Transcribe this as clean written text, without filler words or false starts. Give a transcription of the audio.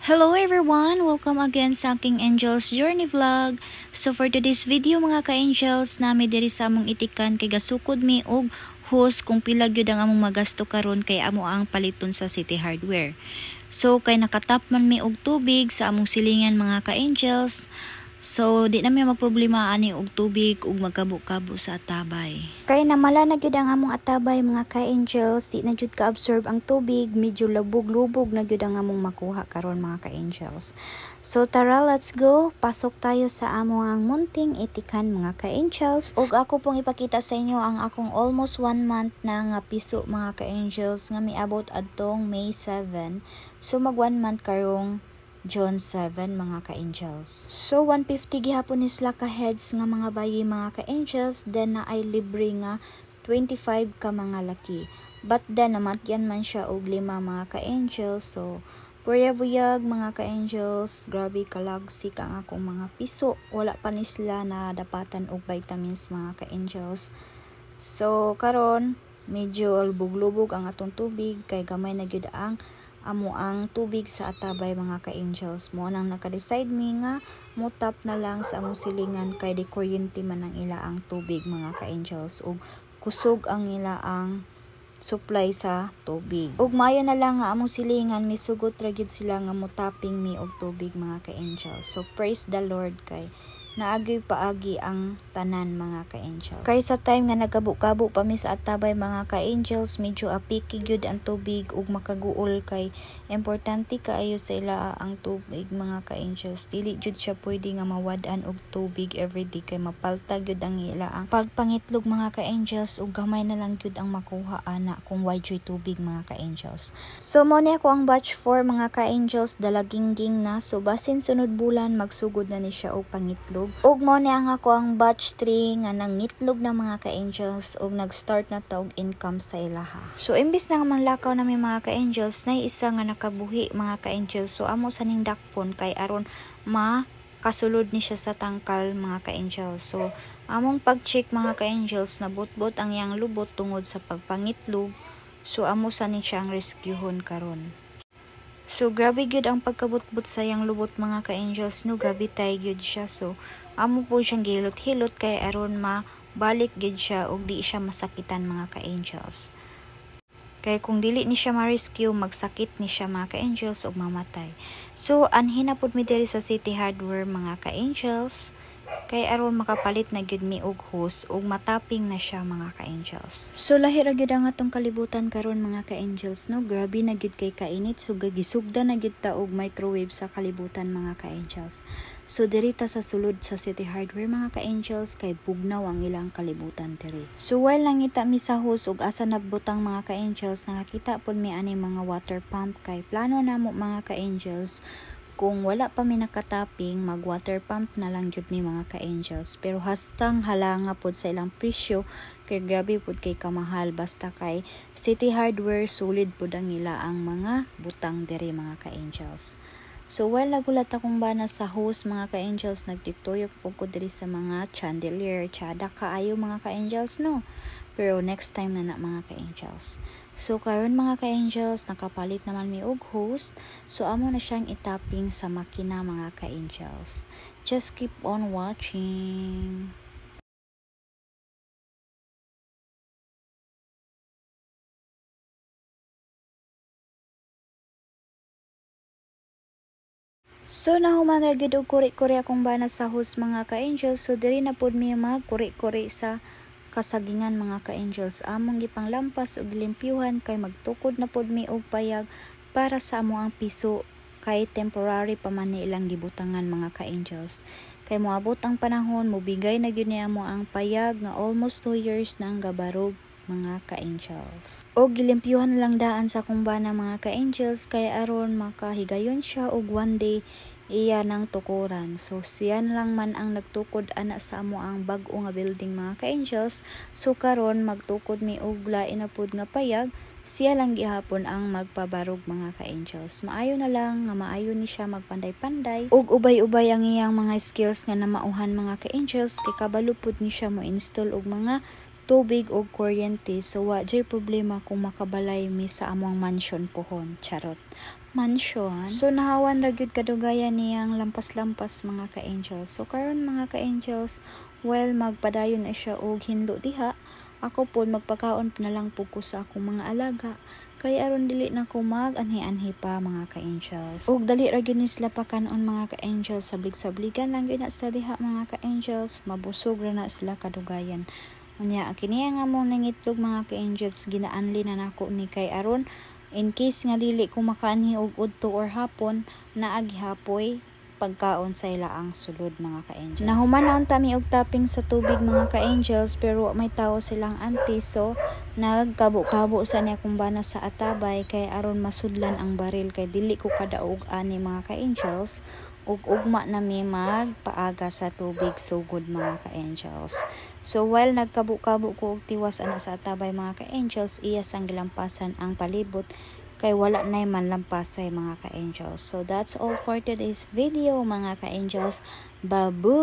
Hello everyone! Welcome again sa aking Angel's Journey Vlog. So for today's video, mga ka-angels, nami diri sa among itikan kay gasukod mi og hose kung pila gyud ang among magasto karon kay amo ang paliton sa City Hardware. So kay nakatap man mi og tubig sa among silingan, mga ka-angels. So di na mi magproblema ani og tubig ug magkabo-kabo sa atabay. Kay namala na gyud ang among atabay, mga ka-angels, di na jud ka-absorb ang tubig, medyo lubog-lubog na gyud ang among makuha karon, mga ka-angels. So tara, let's go. Pasok tayo sa among munting itikan, mga ka-angels. Ug ako pong ipakita sa inyo ang akong almost one month na nga piso, mga ka-angels, nga miabot adtong May 7. So mag 1 month karong June 7, mga ka-angels. So 150 gihapon ni sila ka heads nga mga bayi, mga ka-angels, then naay libre nga 25 ka mga laki. But then namatyan man siya og lima, mga ka-angels. So purya buyag, mga ka-angels, grabe kalagsik ang akong mga piso. Wala pa ni sila na dapatan og vitamins, mga ka-angels. So karon medyo lubog-lubog ang atong tubig kay gamay na gyud ang amo ang tubig sa atabay, mga ka-angels. Mo nang naka-decide mi nga mutap na lang sa among silingan kay di kuryente man ang ila ang tubig, mga ka-angels, ug kusog ang ila ang supply sa tubig. Ug maayo na lang nga among silingan misugot ra gyud sila nga mutaping mi og tubig, mga ka-angels. So praise the Lord kay naagoy paagi ang tanan, mga ka-angels. Kay sa time nga nagkabo-kabo pa mi sa atabay, mga ka-angels, medyo apiki gyud ang tubig ug makaguol kay importante kaayo sa ila ang tubig, mga ka-angels. Dili jud siya pwede nga mawad-an og tubig everyday kay mapalta gyud ang ila ang pagpangitlog, mga ka-angels, ug gamay na lang gyud ang makuha ana kung way joy tubig, mga ka-angels. So mo ni ako ang batch 4, mga ka-angels, dalagingging na. So basin sunod bulan magsugod na ni siya og pangitlog. Ug mo ni ang ako ang batch 3 nga nangitlog na, mga ka-angels, ug nag-start na ta og income sa ilaha. So imbis na nga manlakaw nami, mga ka-angels, nay isa nga nakabuhi, mga ka-angels. So amo sa ning dakpon kay aron ma kasulod ni siya sa tangkal, mga ka-angels. So among pag-check, mga ka-angels, nabutbot ang iyang lubot tungod sa pagpangitlog. So amo sa ni siya ang rescuehon karon. So grabe gyud ang pagkabutbot sa iyang lubot, mga ka-angels, no, grabe tay gyud siya. So amo po siyang gihilot-hilot kay aron mabalik gyud siya ug di siya masakitan, mga ka-angels. Kay kung dili ni siya ma-rescue, magsakit ni siya, mga ka-angels, ug mamatay. So anhi na pud mi diri sa City Hardware, mga ka-angels, kay aron makapalit na gyud mi og hose ug mataping na siya, mga ka-angels. So lahi ra gyud ang atong kalibutan karon, mga ka-angels, no. Grabe na gyud kay kainit, so gisugda na gyud ta og microwave sa kalibutan, mga ka-angels. So diri ta sa sulod sa City Hardware, mga ka-angels, kay bugnaw ang ilang kalibutan diri. So while nangita mi sa hose ug asa na butang, mga ka-angels, nakakita pud mi ani mga water pump kay plano namo, mga ka-angels, kung wala pa mi nakataping, mag water pump na lang jud mi, mga ka-angels. Pero hastang halanga pod sa ilang presyo kay grabe pod kay kamahal. Basta kay City Hardware, solid pod ang ila ang mga butang diri, mga ka-angels. So while nagulat akong bana sa hose, mga ka-angels, nagtiktuyok po ko diri sa mga chandelier. Tsada kaayo, mga ka-angels, no. Pero next time na na, mga ka-angels. So karon, mga ka-angels, nakapalit naman mi og hose. So amo na siyang itaping sa makina, mga ka-angels. Just keep on watching. So nahuman ra gyud og kuri-kuri akong bana sa hose, mga ka-angels. So diri na pud mi magkuri-kuri sa kasagingan, mga ka-angels. Among gipanglampas ug limpyuhan kay magtukod na pud mi og payag para sa amo ang piso kay temporary pa man ni ilang gibutangan, mga ka-angels. Kay moabot ang panahon, mobigay na gyud ni amo ang payag nga almost 2 years na ang gabarog, mga ka-angels. O gilimpyuhan lang daan sa akong bana, mga ka-angels, kay aron makahigayon siya og one day iya nang tukuran. So siya na lang man ang nagtukod ana sa amo ang bag-o nga building, mga ka-angels. So karon magtukod mi og lain na pud nga payag, siya lang gihapon ang magpabarog, mga ka-angels. Maayo na lang nga maayo ni siya magpanday-panday ug ubay-ubay ang iyang mga skills nga namauhan, mga ka-angels, kay kabalo pud ni siya mo install og mga tubig og kuryente. So wa jay problema kung makabalay mi sa among mansion pohon. Charot. Mansion. So nahawan ra gyud kadugayan niyang lampas-lampas, mga ka-angels. So karon, mga ka-angels, well, magpadayon na siya og hinlo diha. Ako pod magpakaon na lang pud ko sa akong mga alaga kay aron dili na ko mag anhi-anhi pa, mga ka-angels. Ug dali ra gyud ni sila pakanon, mga ka-angels, sablig-sabligan lang gyud na sila diha, mga ka-angels, mabusog ra na sila kadugayan. Unya kini ang among nangitlog, mga ka-angels, ginaanli na nako ni kay aron in case nga dili ko makaanhi og udto or hapon, naa gihapoy pagkaon sa ilaang sulod, mga ka-angels. Nahuman na unta mi og tapping sa tubig, mga ka-angels, pero may tao silang auntie, so nagkabo-kabo sa niya akong bana sa atabay kay aron masudlan ang baril kay dili ko kadaog ani, mga ka-angels, ug ugma na mi magpaaga sa tubig sugod, mga ka-angels. So while nagkabo-kabo ko og tiwas ana sa atabay, mga ka-angels, iya sang gilampasan ang palibot kay wala nay manlampasay, mga ka-angels. So that's all for today's video, mga ka-angels. Babu!